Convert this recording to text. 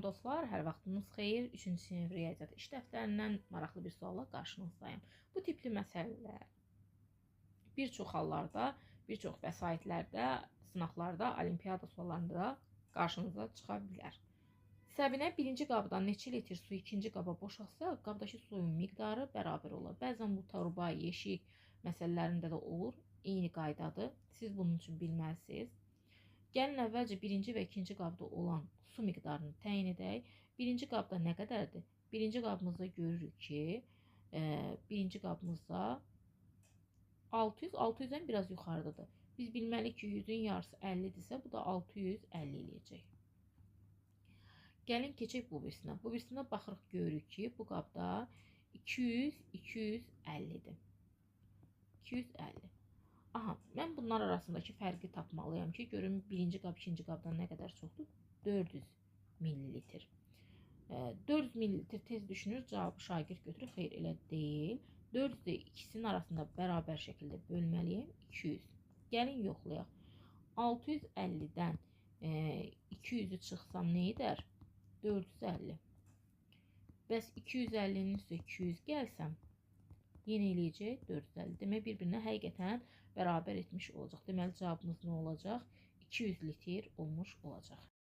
Dostlar, hər vaxtınız xeyir. 3-cü sinif riyaziyyat iş dəftərindən maraqlı bir sualla qarşınızdayım. Bu tipli məsələlər bir çox hallarda, bir çox vəsaitlərdə, sınaqlarda, olimpiyada suallarında da qarşınıza çıxa bilər. Səbinə birinci qabdan neçə litr su ikinci qaba boşaltsa, qabdakı suyun miqdarı bərabər olar. Bəzən bu torba, yeşik məsələlərində də olur. Eyni qaydadır. Siz bunun üçün bilməlisiniz. Gəlin əvvəlcə birinci və ikinci qabda olan su miqdarını təyin edək. Birinci qabda nə qədərdir? Birinci qabımızda görürük ki, birinci qabımızda 600, 600-dən biraz yuxarıdadır. Biz bilməliyik ki, 100-ün yarısı 50-dirsə, bu da 650 eləyəcək. Gəlin keçək bu birisinə. Bu birisinə baxırıq, görürük ki, bu qabda 200, 250-dir. 250. Aha, mən bunlar arasındakı fərqi tapmalıyam ki, görüm birinci qab ikinci qabdan nə qədər çoxdur? 400 millilitr. 400 millilitr tez düşünür, cavabı şagird götürür. Xeyr, elə deyil. 400-ü ikisinin arasında bərabər şəkildə bölməliyim. 200. Gəlin yoxlayaq. 650-dən 200-ü çıxsam nə edər? 450. Bəs 250-nin üstə 200 gəlsəm, yenə eləyəcək 450. Demək, bir-birinə həqiqətən bərabər etmiş olacaq. Deməli, cavabımız nə olacaq? 200 litr olmuş olacaq.